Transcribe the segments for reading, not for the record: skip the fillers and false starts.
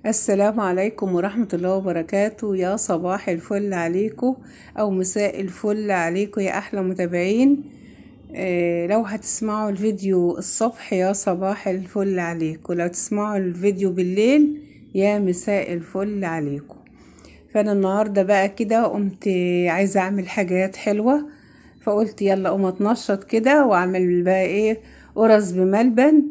السلام عليكم ورحمة الله وبركاته. يا صباح الفل عليكم أو مساء الفل عليكم يا أحلى متابعين. لو هتسمعوا الفيديو الصبح يا صباح الفل عليكم، لو تسمعوا الفيديو بالليل يا مساء الفل عليكم. فأنا النهاردة بقى كده قمت عايزة أعمل حاجات حلوة، فقلت يلا قوم اتنشط كده واعمل بقى ايه، قرص بملبن.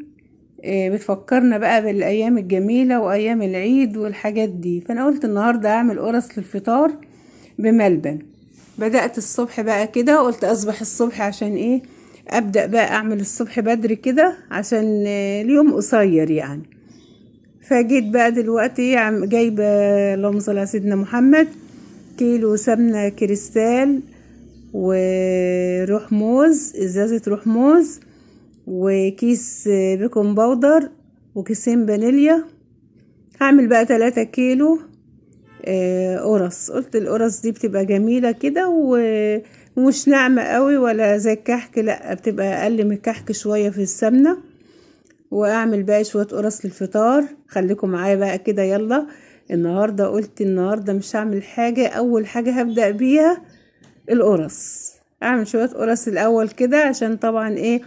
إيه بتفكرنا بقى بالايام الجميلة وايام العيد والحاجات دي. فانا قلت النهارده اعمل قرص للفطار بملبن. بدات الصبح بقى كده، قلت اصبح الصبح عشان ايه، ابدا بقى اعمل الصبح بدري كده عشان اليوم قصير يعني. فجيت بقى دلوقتي جايبه، اللهم صل على سيدنا محمد، كيلو سمنه كريستال وروح موز، ازازة روح موز، وكيس baking powder، وكيسين فانيليا. هعمل بقى 3 كيلو قرص. قلت القرص دي بتبقى جميلة كده ومش ناعمة قوي ولا زي الكحك، لا بتبقى اقل من الكحك شوية في السمنة. واعمل بقى شوية قرص للفطار. خليكم معايا بقى كده يلا. النهاردة قلت النهاردة مش هعمل حاجة، اول حاجة هبدأ بيها القرص. اعمل شوية قرص الاول كده عشان طبعا ايه،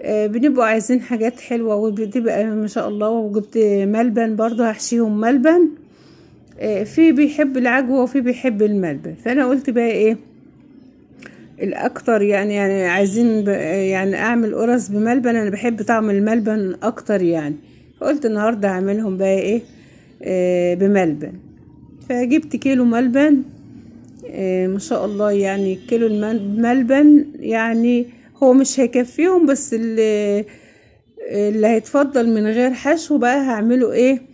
بنبقوا عايزين حاجات حلوة وبتبقى ما شاء الله. وجبت ملبن برضو هحشيهم ملبن. في بيحب العجوة وفي بيحب الملبن، فانا قلت بقى ايه الاكتر يعني عايزين يعني اعمل قرص بملبن، انا بحب طعم الملبن اكتر يعني. فقلت النهارده هعملهم بقى ايه، بملبن. فجبت كيلو ملبن، ما شاء الله يعني كيلو الملبن يعني هو مش هيكفيهم، بس اللي هيتفضل من غير حشو بقى هعمله ايه،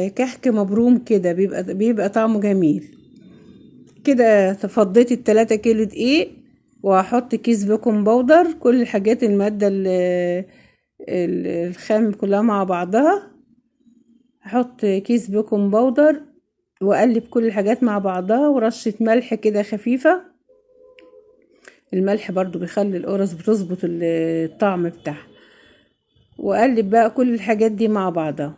كحك مبروم كده، بيبقى طعمه جميل كده. فضيت 3 كيلو دقيق، وهحط كيس baking powder، كل الحاجات المادة الخام كلها مع بعضها. هحط كيس baking powder واقلب كل الحاجات مع بعضها، ورشة ملح كده خفيفة. الملح برضو بيخلي القرص بتظبط الطعم بتاعها. واقلب بقى كل الحاجات دي مع بعضها.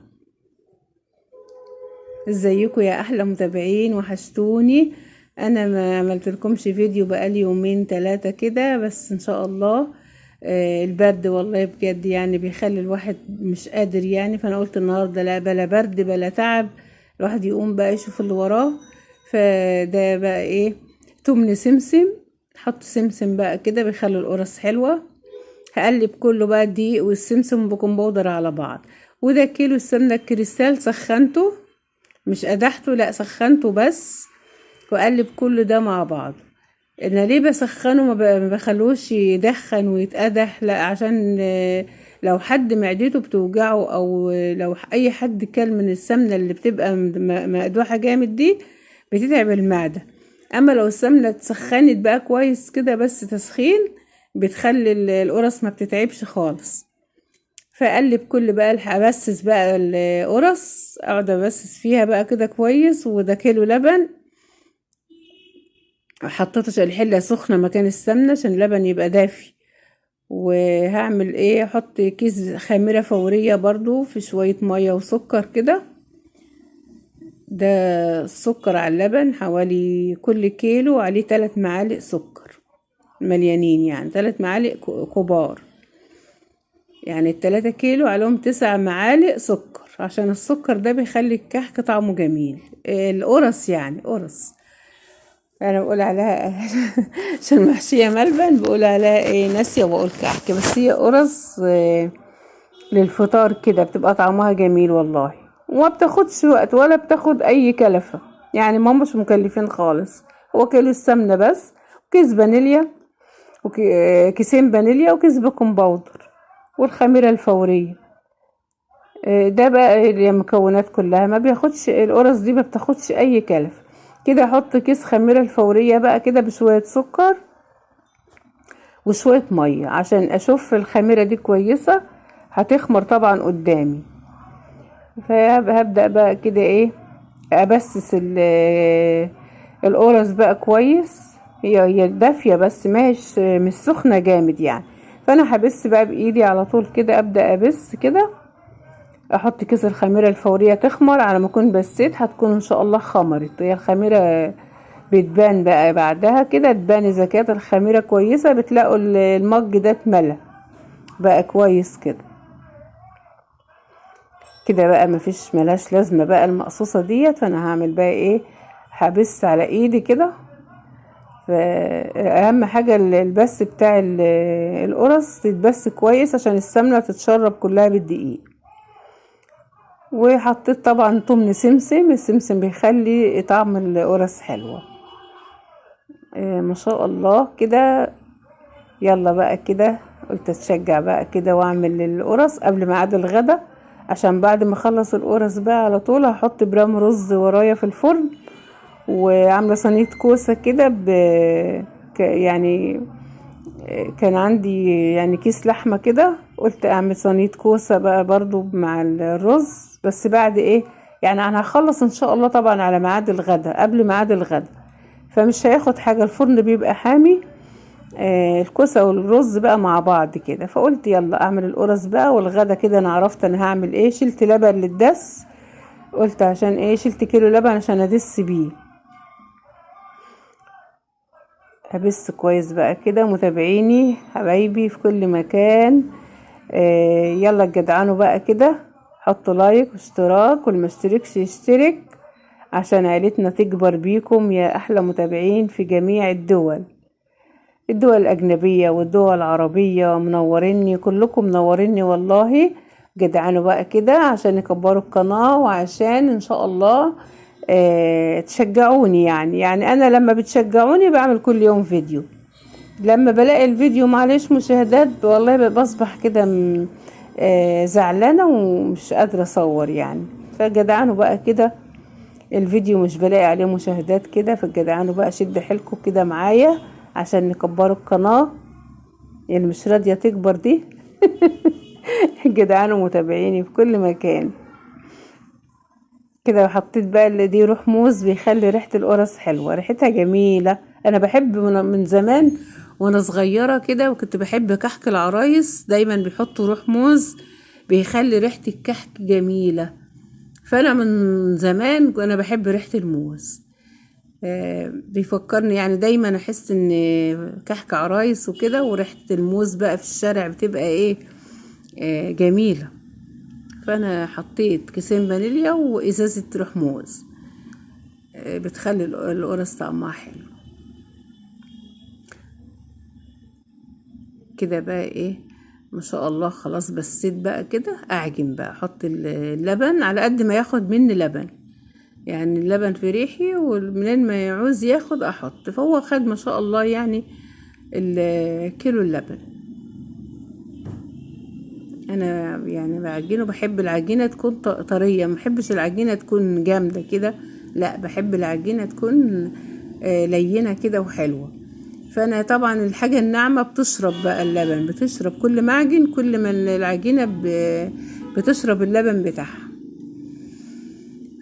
ازيكم يا احلى متابعين، وحشتوني. انا ما عملتلكمش فيديو بقالي يومين 3 كده، بس ان شاء الله. البرد والله بجد يعني بيخلي الواحد مش قادر يعني. فانا قلت النهارده لا بلا برد بلا تعب، الواحد يقوم بقى يشوف اللي وراه. فده بقى ايه، تمن سمسم، حط سمسم بقى كده بيخلي القرص حلوة. هقلب كله بقى الدقيق والسمسم baking powder على بعض. وده كيلو السمنة الكريستال سخنته، مش قدحته، لا سخنته بس، واقلب كل ده مع بعض. انا ليه بسخنه، ما بخلوش يدخن ويتقدح، لا عشان لو حد معدته بتوجعه او لو اي حد كل من السمنة اللي بتبقى مقدوحه جامد دي بتتعب المعدة. اما لو السمنة اتسخنت بقى كويس كده بس تسخين، بتخلي القرص ما بتتعبش خالص. فاقلب كل بقى ابسس بقى القرص، اقعد ابسس فيها بقى كده كويس. وده كيلو لبن حطيته الحلة سخنة مكان السمنة عشان اللبن يبقى دافي. وهعمل ايه، احط كيس خميره فورية برضو في شوية مية وسكر كده. ده السكر على اللبن حوالي كل كيلو عليه 3 معالق سكر مليانين، يعني 3 معالق كبار، يعني 3 كيلو عليهم 9 معالق سكر، عشان السكر ده بيخلي الكحك طعمه جميل. القرص يعني قرص، انا بقول عليها عشان محشيه ملبن بقول عليها ايه، ناسيه وبقول كحك، بس هي قرص للفطار كده، بتبقى طعمها جميل والله، وما بتاخدش وقت ولا بتاخد اي كلفه يعني، ما همش مكلفين خالص. هو كيلو السمنة بس، وكيس فانيليا، وكيسين فانيليا، وكيس baking powder، والخميره الفورية. ده بقى المكونات كلها، ما بياخدش القرص دي ما بتاخدش اي كلف كده. احط كيس خميره الفورية بقى كده بشوية سكر وشوية مية عشان اشوف الخميره دي كويسة، هتخمر طبعا قدامي. فهبدا بقى كده ايه، ابسس القرص بقى كويس. هي دافيه بس مش سخنة جامد يعني. فانا هبس بقى بايدي على طول كده، ابدا ابس كده. احط كيس الخميرة الفورية تخمر، على ما اكون بسيت هتكون ان شاء الله خمرت. هي الخميرة بتبان بقى بعدها كده، تبان اذا كانت الخميرة كويسة، بتلاقوا المج ده اتملى بقى كويس كده. كده بقى مفيش، ملاش لازمة بقى المقصوصة ديت. فانا هعمل بقى ايه، هبس على ايدي كده. فاهم حاجة البس بتاع القرص تتبس كويس عشان السمنة تتشرب كلها بالدقيق. وحطيت طبعا طمن سمسم، السمسم بيخلي طعم القرص حلوة. ما شاء الله كده. يلا بقى كده قلت اتشجع بقى كده واعمل القرص قبل ميعاد الغدا، عشان بعد ما اخلص القرص بقى على طول هحط برام رز ورايا في الفرن، وعامله صينية كوسة كده يعني كان عندي يعني كيس لحمه كده، قلت اعمل صينية كوسة بقى برضو مع الرز. بس بعد ايه يعني، انا هخلص ان شاء الله طبعا على ميعاد الغدا، قبل ميعاد الغدا، فمش هياخد حاجة، الفرن بيبقى حامي. الكوسه والرز بقى مع بعض كده. فقلت يلا اعمل القرص بقى والغدا كده. انا عرفت انا هعمل ايه، شلت لبن للدس، قلت عشان ايه، شلت كيلو لبن عشان ادس بيه. هبس كويس بقى كده. متابعيني حبايبي في كل مكان، يلا اتجدعنوا بقى كده، حطوا لايك واشتراك، واللي ما اشتركش يشترك عشان عيلتنا تكبر بيكم يا احلى متابعين في جميع الدول، الدول الأجنبية والدول العربية. منوريني كلكم، منوريني والله. جدعانوا بقى كده عشان يكبروا القناة، وعشان إن شاء الله تشجعوني. يعني أنا لما بتشجعوني بعمل كل يوم فيديو، لما بلاقي الفيديو معلش مشاهدات والله بصبح كده زعلانة ومش قادرة أصور يعني. فجدعانوا بقى كده، الفيديو مش بلاقي عليه مشاهدات كده، فجدعانوا بقى شد حيلكم كده معايا عشان نكبروا القناة اللي مش راضية تكبر دي. جدعان ومتابعيني في كل مكان كده. وحطيت بقى اللي دي روح موز، بيخلي ريحة القرص حلوة، ريحتها جميلة. انا بحب من زمان وانا صغيرة كده، وكنت بحب كحك العرايس، دايما بيحطوا روح موز بيخلي ريحة الكحك جميلة. فانا من زمان وانا بحب ريحة الموز، بيفكرني يعني دايما احس ان كحك عرايس وكده، وريحة الموز بقى في الشارع بتبقى ايه، جميلة. فانا حطيت كيسين فانيليا وازازة روح موز، بتخلي القرص طعمها حلو كده بقى ايه ما شاء الله. خلاص بسيت بقى كده، اعجن بقى، احط اللبن على قد ما ياخد مني لبن، يعني اللبن في ريحي، ومنين ما يعوز ياخد احط. فهو خد ما شاء الله يعني كيلو اللبن. انا يعني بعجنه، بحب العجينة تكون طرية، ما بحبش العجينة تكون جامدة كده، لا بحب العجينة تكون لينه كده وحلوه. فانا طبعا الحاجة الناعمة بتشرب بقى اللبن، بتشرب كل ما اعجن كل ما العجينة بتشرب اللبن بتاعها.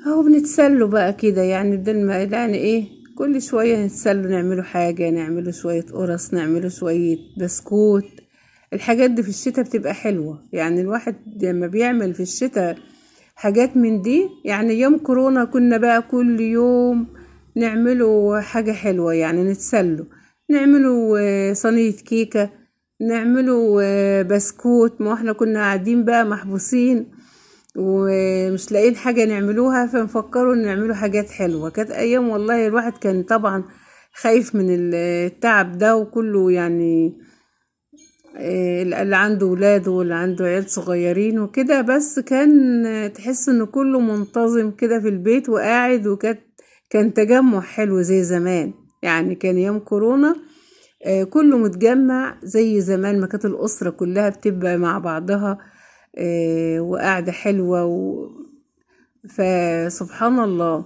اهو بنتسلوا بقى كده يعني، بدل ما يعني ايه كل شوية نتسلوا، نعملوا حاجة، نعملوا شوية قرص، نعملوا شوية بسكوت. الحاجات دي في الشتاء بتبقى حلوة يعني، الواحد لما بيعمل في الشتاء حاجات من دي. يعني يوم كورونا كنا بقى كل يوم نعملوا حاجة حلوة يعني، نتسلوا، نعملوا صينية كيكة، نعملوا بسكوت. ما احنا كنا قاعدين بقى محبوسين ومش لاقيين حاجة نعملوها، فنفكروا نعملوا حاجات حلوة. كانت أيام والله، الواحد كان طبعا خايف من التعب ده وكله يعني، اللي عنده ولاده واللي عنده عيال صغيرين وكده، بس كان تحس انه كله منتظم كده في البيت وقاعد، وكانت كان تجمع حلو زي زمان يعني. كان يوم كورونا كله متجمع زي زمان ما كانت الأسرة كلها بتبقى مع بعضها، وقاعدة حلوة فسبحان الله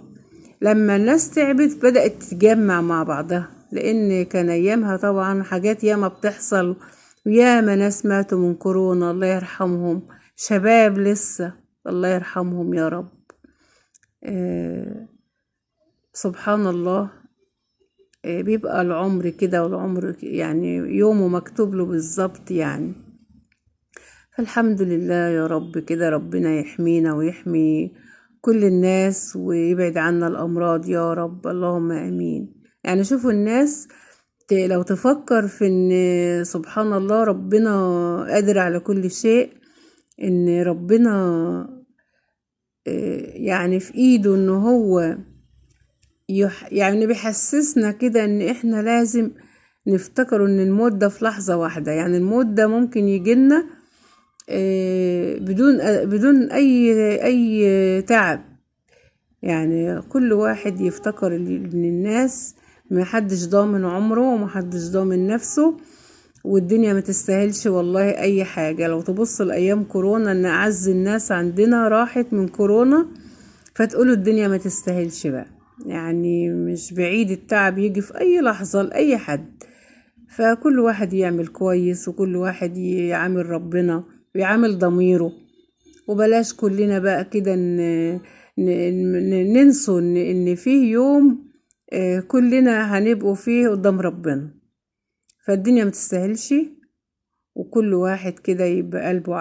لما الناس تعبت بدأت تتجمع مع بعضها، لأن كان أيامها طبعا حاجات ياما بتحصل، وياما ناس ماتوا من كورونا الله يرحمهم، شباب لسه الله يرحمهم يا رب. سبحان الله، بيبقى العمر كده، والعمر يعني يومه مكتوب له بالظبط يعني. فالحمد لله يا رب كده، ربنا يحمينا ويحمي كل الناس ويبعد عنا الأمراض يا رب، اللهم آمين. يعني شوفوا الناس لو تفكر في ان سبحان الله ربنا قادر على كل شيء، ان ربنا يعني في ايده ان هو يعني بيحسسنا كده ان احنا لازم نفتكر ان الموت ده في لحظة واحدة. يعني الموت ده ممكن يجينا بدون اي تعب. يعني كل واحد يفتكر ان الناس ما حدش ضامن عمره وما حدش ضامن نفسه، والدنيا ما تستاهلش والله اي حاجة. لو تبص لأيام كورونا ان اعز الناس عندنا راحت من كورونا، فتقولوا الدنيا ما تستاهلش بقى. يعني مش بعيد التعب يجي في اي لحظة لأي حد. فكل واحد يعمل كويس، وكل واحد يعامل ربنا ويعامل ضميره، وبلاش كلنا بقى كده ننسوا ان فيه يوم كلنا هنبقوا فيه قدام ربنا. فالدنيا ما تستاهلش، وكل واحد كده يبقى قلبه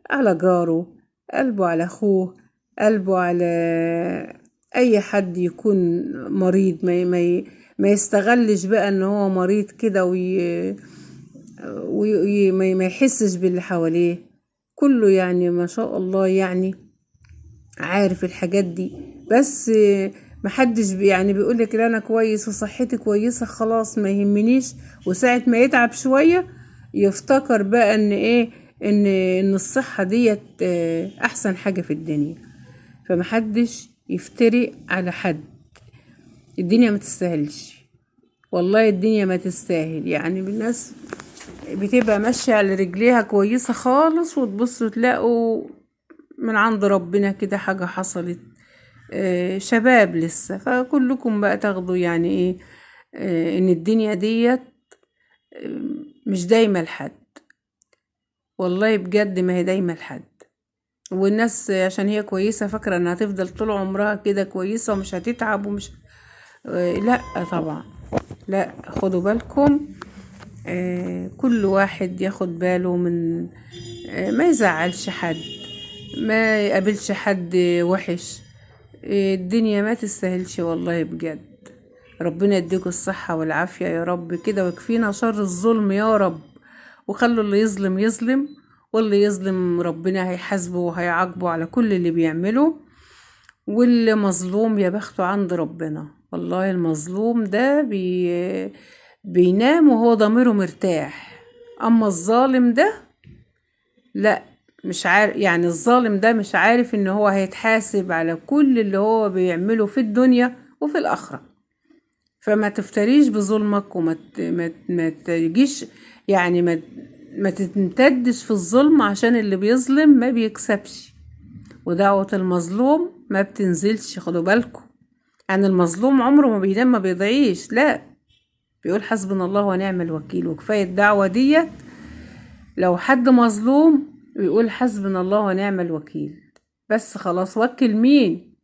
على جاره، قلبه على اخوه، قلبه على اي حد يكون مريض، ما يستغلش بقى ان هو مريض كده ما يحسش باللي حواليه كله. يعني ما شاء الله يعني عارف الحاجات دي، بس محدش يعني بيقولك لا انا كويس وصحتي كويسة خلاص ما يهمنيش، وساعة ما يتعب شوية يفتكر بقى ان ايه، ان الصحة ديت احسن حاجة في الدنيا. فمحدش يفتري على حد، الدنيا ما تستاهلش والله، الدنيا ما تستاهل. يعني الناس بتبقى ماشية على رجليها كويسة خالص، وتبصوا تلاقوا من عند ربنا كده حاجة حصلت، شباب لسه. فكلكم بقى تاخدوا يعني ايه، ان الدنيا ديت مش دايما لحد، والله بجد ما هي دايما لحد. والناس عشان هي كويسة فاكرة انها هتفضل طول عمرها كده كويسة ومش هتتعب ومش لا طبعا لا. خدوا بالكم، كل واحد ياخد باله من ما يزعلش حد، ما يقابلش حد وحش. الدنيا ما تستاهلش والله بجد. ربنا يديكم الصحة والعافية يا رب كده، ويكفينا شر الظلم يا رب، وخلوا اللي يظلم يظلم، واللي يظلم ربنا هيحاسبه وهيعاقبه على كل اللي بيعمله. واللي مظلوم يا بخته عند ربنا، والله المظلوم ده بينام وهو ضميره مرتاح. اما الظالم ده لا، مش عارف، يعني الظالم ده مش عارف ان هو هيتحاسب على كل اللي هو بيعمله في الدنيا وفي الاخرة. فما تفتريش بظلمك، وما ما تجيش يعني ما تمتدش في الظلم، عشان اللي بيظلم ما بيكسبش، ودعوة المظلوم ما بتنزلش. خدوا بالكم، يعني المظلوم عمره ما بينام ما بيضيعش، لا بيقول حسبنا الله ونعم الوكيل. وكفاية الدعوة ديت لو حد مظلوم ويقول حسبنا الله ونعم الوكيل بس خلاص. وكل مين؟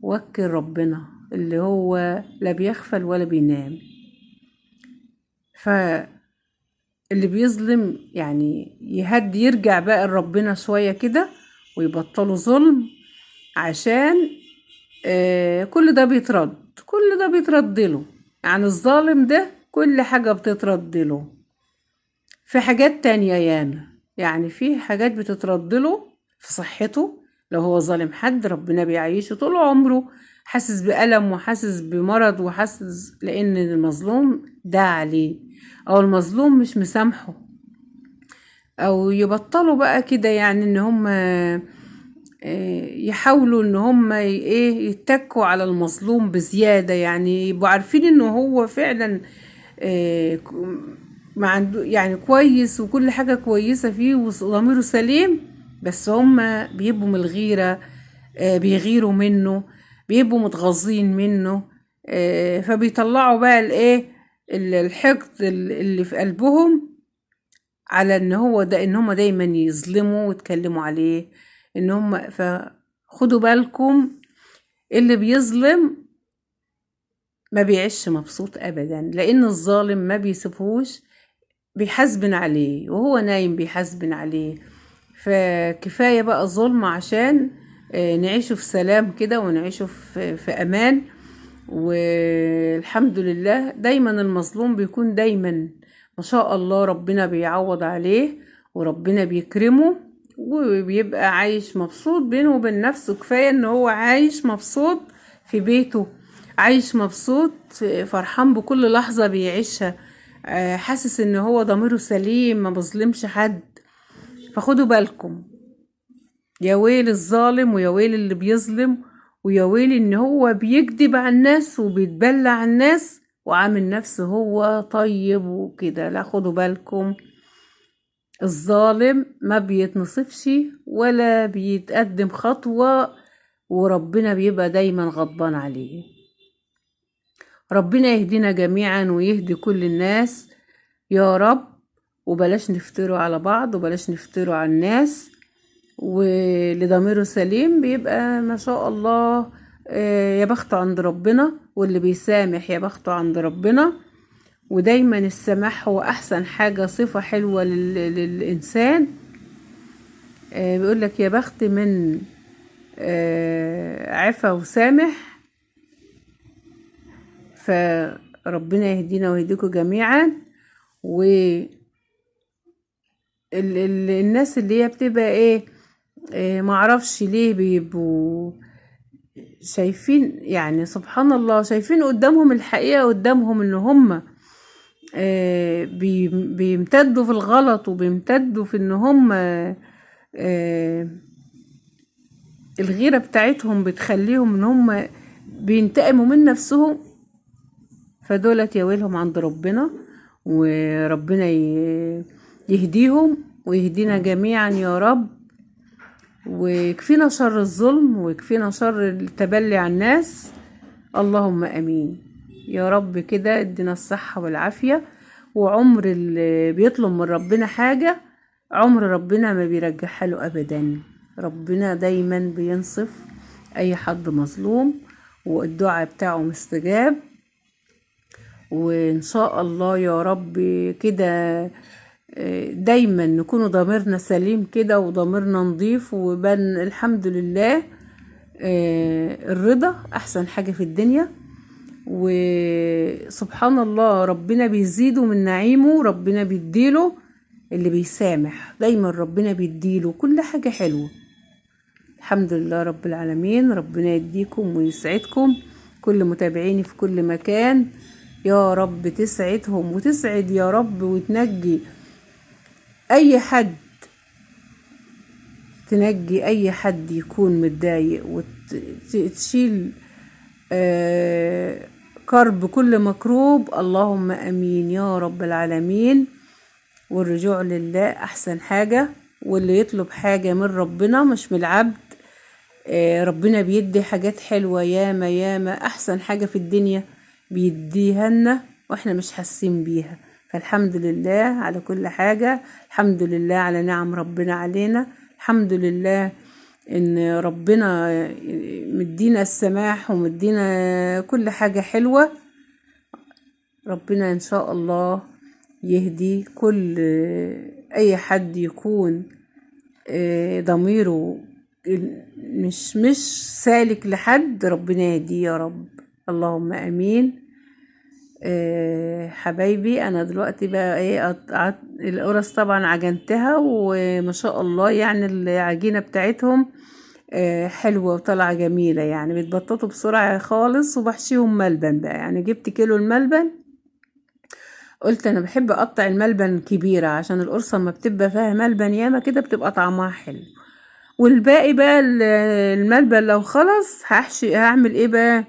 وكل ربنا اللي هو لا بيغفل ولا بينام. فاللي بيظلم يعني يهدي، يرجع بقى لربنا شوية كده ويبطلوا ظلم، عشان كل ده بيترد، كل ده بيترد له. يعني الظالم ده كل حاجة بتترد له. في حاجات تانية ياما، يعني في حاجات بتترد له في صحته. لو هو ظالم حد ربنا بيعيشه طول عمره حاسس بألم وحاسس بمرض وحاسس، لأن المظلوم ده عليه، أو المظلوم مش مسامحه، أو يبطلوا بقى كده يعني إن هم يحاولوا إن هم إيه يتكوا على المظلوم بزيادة. يعني يبقوا عارفين إنه هو فعلا ما عنده يعني كويس وكل حاجة كويسة فيه وضميره سليم، بس هم بيبقوا من الغيرة، بيغيروا منه، بيبقوا متغاظين منه، فبيطلعوا بقى الايه الحقد اللي في قلبهم على ان هو ده، ان هم دايما يظلموا ويتكلموا عليه ان هم. فخدوا بالكم، اللي بيظلم ما بيعيش مبسوط ابدا، لان الظالم ما بيسيبهوش بيحاسبن عليه، وهو نايم بيحاسبن عليه. فكفاية بقى ظلم عشان نعيشه في سلام كده، ونعيشه في أمان. والحمد لله دايما المظلوم بيكون دايما ما شاء الله ربنا بيعوض عليه وربنا بيكرمه، وبيبقى عايش مبسوط بينه وبين نفسه. كفاية ان هو عايش مبسوط في بيته، عايش مبسوط فرحان بكل لحظة بيعيشها، حاسس ان هو ضميره سليم ما بظلمش حد. فخدوا بالكم، يا ويل الظالم ويا ويل اللي بيظلم، ويا ويل ان هو بيكذب على الناس وبيتبلى على الناس وعامل نفسه هو طيب وكده. لا، خدوا بالكم، الظالم ما بيتنصفش ولا بيتقدم خطوة، وربنا بيبقى دايما غضبان عليه. ربنا يهدينا جميعا ويهدي كل الناس يا رب، وبلاش نفتروا على بعض وبلاش نفتروا على الناس. واللي ضميره سليم بيبقى ما شاء الله يا بخته عند ربنا، واللي بيسامح يا بخته عند ربنا. ودايما السماح هو احسن حاجة، صفة حلوة للإنسان. بيقولك يا بخت من عفا وسامح. فربنا يهدينا ويهديكم جميعا. و الناس اللي هي بتبقى ايه، معرفش ليه بيبقوا شايفين، يعني سبحان الله شايفين قدامهم الحقيقة، قدامهم ان هم بيمتدوا في الغلط، وبيمتدوا في ان هم الغيرة بتاعتهم بتخليهم ان هم بينتقموا من نفسهم. فدولت يا ويلهم عند ربنا، وربنا يهديهم ويهدينا جميعا يا رب، ويكفينا شر الظلم ويكفينا شر التبلي على الناس. اللهم امين يا رب. كده ادينا الصحة والعافية، وعمر اللي بيطلب من ربنا حاجة عمر ربنا ما بيرجعها له ابدا. ربنا دايما بينصف اي حد مظلوم، والدعاء بتاعه مستجاب. وان شاء الله يا رب كده دايما نكون ضميرنا سليم كده وضميرنا نظيف، وبن الحمد لله. الرضا احسن حاجة في الدنيا. وسبحان الله ربنا بيزيده من نعيمه، ربنا بيديله اللي بيسامح، دايما ربنا بيديله كل حاجة حلوة. الحمد لله رب العالمين. ربنا يديكم ويسعدكم كل متابعيني في كل مكان يا رب، تسعدهم وتسعد يا رب، وتنجي اي حد، تنجي اي حد يكون متضايق، وتشيل كرب كل مكروب. اللهم امين يا رب العالمين. والرجوع لله احسن حاجة، واللي يطلب حاجة من ربنا مش من العبد. ربنا بيدي حاجات حلوة ياما ياما، احسن حاجة في الدنيا بيديها لنا واحنا مش حاسين بيها. فالحمد لله على كل حاجة، الحمد لله على نعم ربنا علينا، الحمد لله ان ربنا مدينا السماح ومدينا كل حاجة حلوة. ربنا ان شاء الله يهدي كل اي حد يكون ضميره مش سالك لحد، ربنا يهديه يا رب، اللهم امين. حبايبي انا دلوقتي بقى ايه، القرص طبعا عجنتها وما شاء الله، يعني العجينة بتاعتهم حلوة وطالعة جميلة، يعني بيتبططوا بسرعة خالص. وبحشيهم ملبن بقى، يعني جبت كيلو الملبن، قلت انا بحب اقطع الملبن كبيرة عشان القرصة ما بتبقى فيها ملبن ياما كده بتبقى طعمها حلو. والباقي بقى الملبن لو خلص هحشي، هعمل ايه بقى،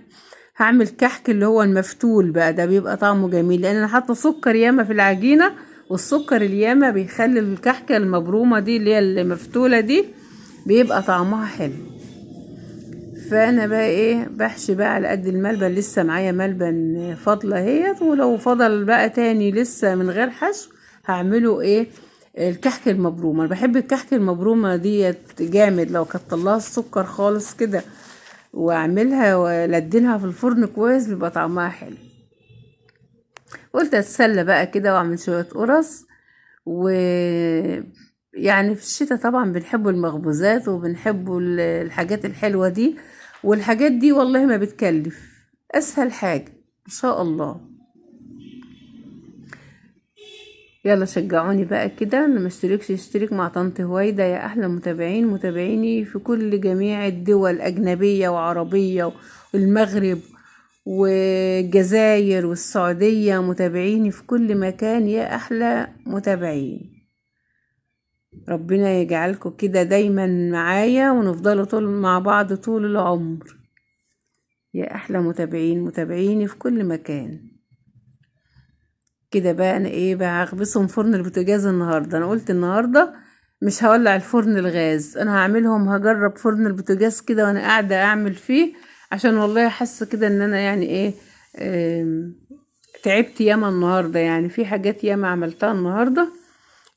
هعمل كحك اللي هو المفتول بقى، ده بيبقى طعمه جميل لان انا حاطه سكر ياما في العجينه، والسكر الياما بيخلي الكحكه المبرومه دي اللي هي المفتوله دي بيبقى طعمها حلو. فانا بقى ايه، بحشي بقى على قد الملبن، لسه معايا ملبن فاضله اهيت، ولو فضل بقى تاني لسه من غير حشو هعمله ايه، الكحك المبرومه. انا بحب الكحك المبرومه ديت جامد، لو كترلها السكر خالص كده واعملها والدينها في الفرن كويس بيبقى طعمها حلو. قلت اتسلى بقى كده واعمل شويه قرص. و يعني في الشتاء طبعا بنحب المخبوزات وبنحب الحاجات الحلوة دي، والحاجات دي والله ما بتكلف، اسهل حاجة ان شاء الله. يلا شجعوني بقى كده، اللي ما اشتركش يشترك مع طنط هويدا يا احلى متابعين، متابعيني في كل جميع الدول، اجنبية وعربية والمغرب والجزائر والسعودية، متابعيني في كل مكان يا احلى متابعين. ربنا يجعلكم كده دايما معايا ونفضلوا طول مع بعض طول العمر يا احلى متابعين، متابعيني في كل مكان. كده بقى انا ايه بقى، هخبزهم فرن البوتاجاز النهارده. انا قلت النهارده مش هولع الفرن الغاز، انا هعملهم، هجرب فرن البوتاجاز كده وانا قاعدة اعمل فيه، عشان والله حاسه كده ان انا يعني ايه تعبت ياما النهارده، يعني في حاجات ياما عملتها النهارده،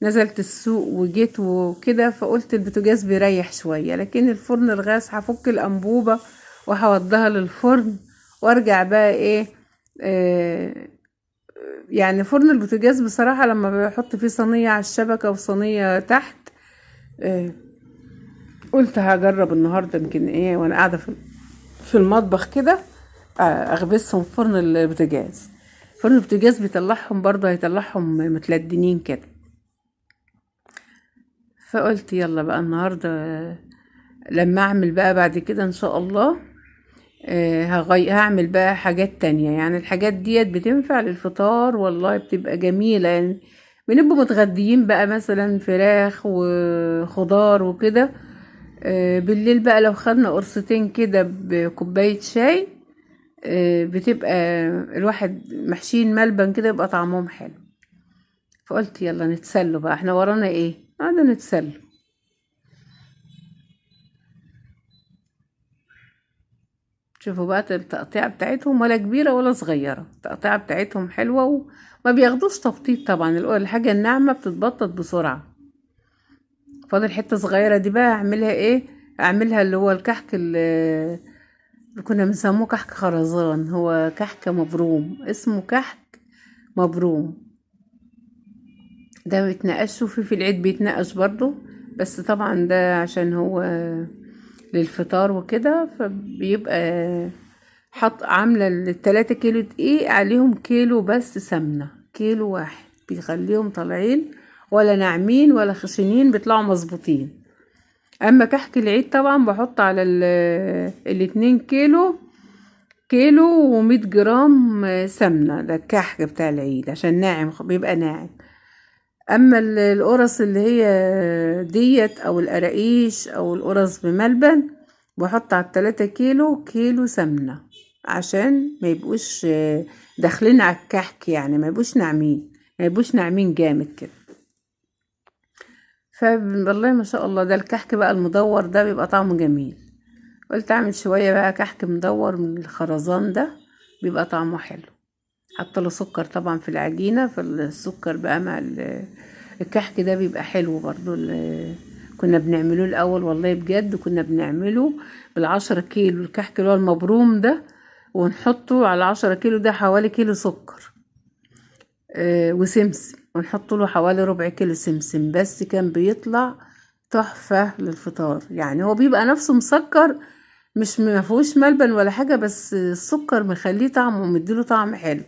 نزلت السوق وجيت وكده، فقلت البوتاجاز بيريح شوية، لكن الفرن الغاز هفك الانبوبة وهوديها للفرن وارجع بقى ايه يعني فرن البوتاجاز بصراحة لما بحط فيه صينية على الشبكة وصينية تحت، قلت هجرب النهاردة يمكن ايه وانا قاعدة في المطبخ كده، اخبزهم في فرن البوتاجاز. فرن البوتاجاز بيطلعهم برضه، هيطلعهم متلدنين كده. فقلت يلا بقى النهاردة لما اعمل بقى بعد كده ان شاء الله، هعمل بقى حاجات تانية. يعني الحاجات ديت بتنفع للفطار والله، بتبقى جميلة، يعني بنبقى متغديين بقى مثلا فراخ وخضار وكده، بالليل بقى لو خدنا قرصتين كده بكوباية شاي، بتبقى الواحد محشين ملبن كده، يبقى طعمهم حلو. فقلت يلا نتسلوا بقى، احنا ورانا ايه، قعدنا نتسلوا. شوفوا بقى التقطيعة بتاعتهم، ولا كبيرة ولا صغيرة، التقطيعة بتاعتهم حلوة وما بياخدوش تبطيط طبعا، الحاجة الناعمة بتتبطط بسرعة. فاضل حتة صغيرة دي بقى اعملها ايه، اعملها اللي هو الكحك اللي كنا بنسموه كحك خرزان، هو كحك مبروم، اسمه كحك مبروم. ده بيتنقش في العيد بيتنقش برضو، بس طبعا ده عشان هو للفطار وكده، فبيبقى حط عاملة التلاتة كيلو دقيق عليهم كيلو بس سمنة، كيلو واحد، بيخليهم طالعين ولا ناعمين ولا خشنين، بيطلعوا مظبوطين. اما كحك العيد طبعا بحط على الاتنين كيلو، كيلو ومية جرام سمنة، ده الكحك بتاع العيد عشان ناعم، بيبقى ناعم. اما القرص اللي هي ديت او القراقيش او القرص بملبن، بحط على التلاتة كيلو كيلو سمنة عشان ما يبقوش داخلين على الكحك، يعني ما يبقوش ناعمين، ما يبقوش ناعمين جامد كده. فوالله ما شاء الله ده الكحك بقى المدور ده بيبقى طعمه جميل. قلت اعمل شوية بقى كحك مدور من الخرزان ده، بيبقى طعمه حلو. حط له سكر طبعا في العجينة، فالسكر بقى مع الكحك ده بيبقى حلو برضو. كنا بنعمله الأول والله بجد، كنا بنعمله بال10 كيلو الكحك اللي هو المبروم ده، ونحطه على 10 كيلو ده حوالي كيلو سكر، وسمسم، ونحط له حوالي ربع كيلو سمسم بس، كان بيطلع تحفة للفطار. يعني هو بيبقى نفسه مسكر، مش ما فيهوش ملبن ولا حاجة، بس السكر مخليه طعمه ومديله طعم حلو.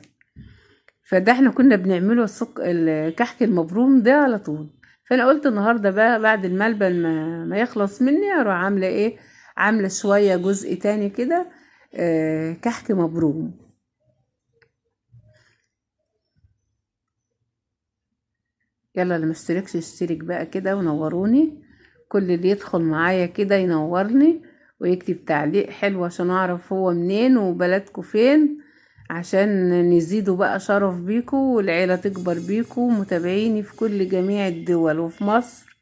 فده احنا كنا بنعمله الكحك المبروم ده على طول. فانا قلت النهارده بقى بعد الملبن ما يخلص مني، اروح عامله ايه، عامله شوية جزء تاني كده، كحك مبروم. يلا اللي ما اشتركش يشترك بقى كده ونوروني، كل اللي يدخل معايا كده ينورني ويكتب تعليق حلو عشان اعرف هو منين وبلدكم فين، عشان نزيدوا بقى شرف بيكو والعيلة تكبر بيكو. متابعيني في كل جميع الدول وفي مصر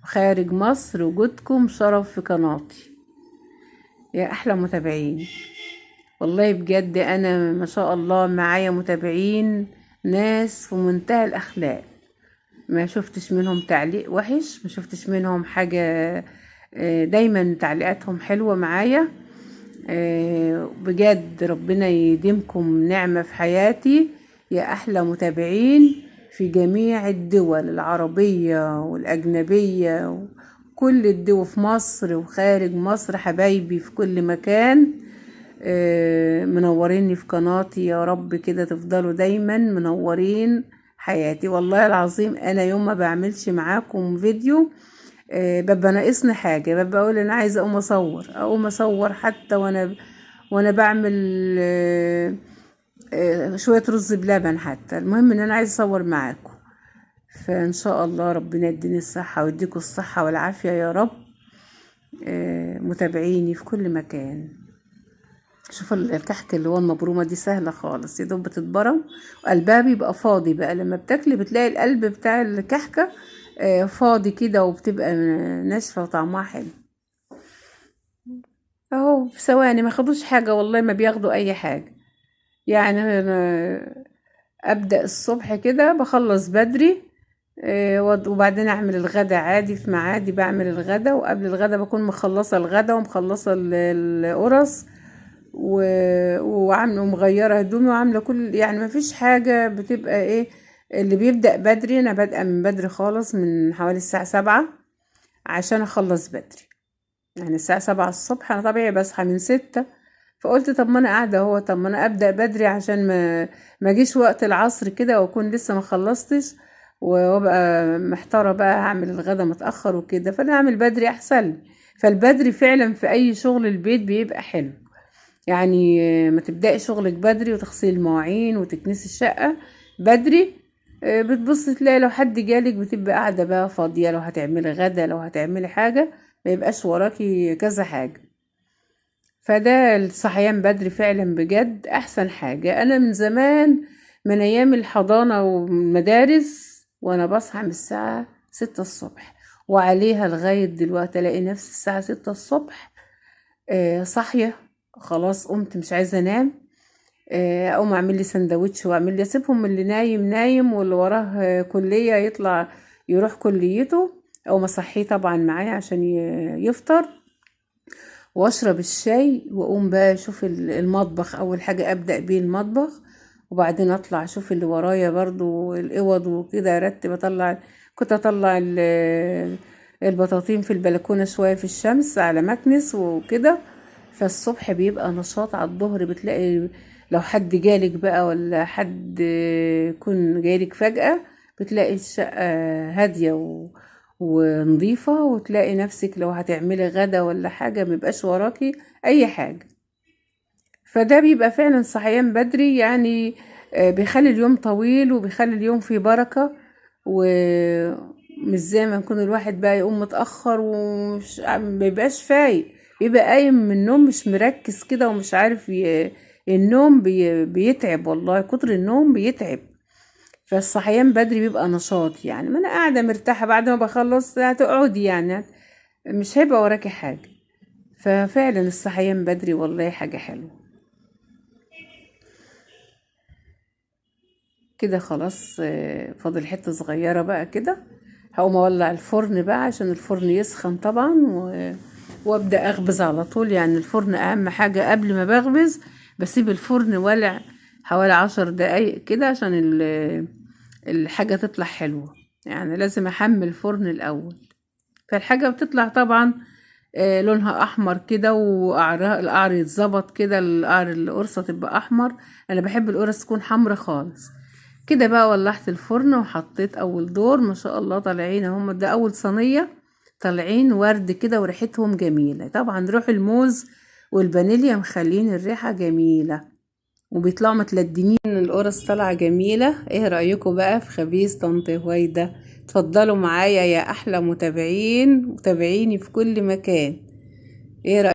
وخارج مصر، وجودكم شرف في قناتي يا احلى متابعين. والله بجد انا ما شاء الله معايا متابعين ناس في منتهى الاخلاق، ما شفتش منهم تعليق وحش، ما شفتش منهم حاجة، دايما تعليقاتهم حلوة معايا. بجد ربنا يديمكم نعمة في حياتي يا أحلى متابعين في جميع الدول العربية والأجنبية وكل الدول، في مصر وخارج مصر، حبايبي في كل مكان. منوريني في قناتي، يا رب كده تفضلوا دايما منورين حياتي. والله العظيم انا يوم ما بعملش معاكم فيديو ببقى ناقصني حاجة، ببقى اقول انا عايزة اقوم اصور، اقوم اصور حتى وانا بعمل شوية رز بلبن حتى، المهم ان انا عايزة اصور معاكم. فان شاء الله ربنا يديني الصحة ويديكم الصحة والعافية يا رب. متابعيني في كل مكان. شوف الكحك اللي هو المبرومة دي سهلة خالص، يا دوب بتتبرم وقلبها بيبقى فاضي بقى، لما بتاكلي بتلاقي القلب بتاع الكحكة فاضي كده، وبتبقى ناشفة وطعمها حلو. اهو في ثواني، ما خدوش حاجة والله، ما بياخدوا اي حاجة. يعني انا ابدأ الصبح كده بخلص بدري، وبعدين اعمل الغدا عادي في ميعادي، بعمل الغدا، وقبل الغدا بكون مخلصة الغدا ومخلصة القرص وعامله ومغيره هدومي وعامله كل، يعني ما فيش حاجة بتبقى ايه. اللي بيبدا بدري، انا بادئه من بدري خالص، من حوالي الساعة 7 عشان اخلص بدري. يعني الساعة 7 الصبح، انا طبيعي بصحى من 6، فقلت طب ما انا قاعدة اهو، طب ما انا ابدا بدري عشان ما اجيش وقت العصر كده واكون لسه ما خلصتش وابقى محتارة بقى هعمل الغدا متاخر وكده، فانا اعمل بدري احسن لي. فالبدري فعلا في اي شغل البيت بيبقى حلو، يعني ما تبدأي شغلك بدري وتغسلي المواعين وتكنسي الشقة بدري، بتبصي تلاقي لو حد جالك بتبقى قاعدة بقى فاضية، لو هتعملي غدا لو هتعملي حاجة ما يبقاش وراكي كذا حاجة. فده الصحيان بدري فعلا بجد احسن حاجة. انا من زمان، من ايام الحضانة والمدارس، وانا بصحى من الساعة 6 الصبح وعليها لغاية دلوقتي، الاقي نفسي الساعة 6 الصبح صاحية، خلاص قمت مش عايزة انام، اقوم اعمل لي سندوتش واعمل لي، اسيبهم اللي نايم نايم واللي وراه كلية يطلع يروح كليته، او ما اصحيه طبعا معايا عشان يفطر، واشرب الشاي، واقوم بقى اشوف المطبخ. اول حاجة ابدأ بيه المطبخ، وبعدين اطلع اشوف اللي ورايا برضو الاوض وكده ارتب، كنت اطلع البطاطين في البلكونة شوية في الشمس على مكنس وكده. فالصبح بيبقى نشاط، على الظهر بتلاقي لو حد جالك بقى ولا حد يكون جالك فجأة، بتلاقي الشقة هادية ونظيفة، وتلاقي نفسك لو هتعملي غدا ولا حاجة ميبقاش وراكي أي حاجة. فده بيبقى فعلا صحيان بدري، بيخلي اليوم طويل وبيخلي اليوم فيه بركة، ومش زي ما يكون الواحد بقى يقوم متأخر ومش مبيبقاش فايق، بيبقى قايم من النوم مش مركز كده ومش عارف النوم بيتعب والله، كتر النوم بيتعب. فالصحيان بدري بيبقى نشاط، يعني ما انا قاعدة مرتاحة بعد ما بخلص هتقعدي، مش هيبقى وراكي حاجة. ففعلا الصحيان بدري والله حاجة حلوة كده. خلاص، فاضل حتة صغيرة بقى كده، هقوم اولع الفرن بقى عشان الفرن يسخن طبعا، وابدأ اخبز على طول. الفرن اهم حاجة، قبل ما بخبز بسيب الفرن والع حوالي 10 دقايق كده عشان الحاجة تطلع حلوة، لازم احمي الفرن الاول. فالحاجة بتطلع طبعا، لونها احمر كده، وقعرها القعر يتظبط كده، القعر القرصة تبقى احمر. انا بحب القرص تكون حمرا خالص كده. بقى ولعت الفرن وحطيت اول دور، ما شاء الله طالعين اهم، ده اول صينية طالعين ورد كده وريحتهم جميلة. طبعا روح الموز والفانيليا مخلين الريحة جميلة، وبيطلعوا متلدنين، القرص طالعة جميلة. ايه رأيكم بقى في خبيز طنط هويدا؟ اتفضلوا معايا يا احلى متابعين، متابعيني في كل مكان. ايه رأيكم؟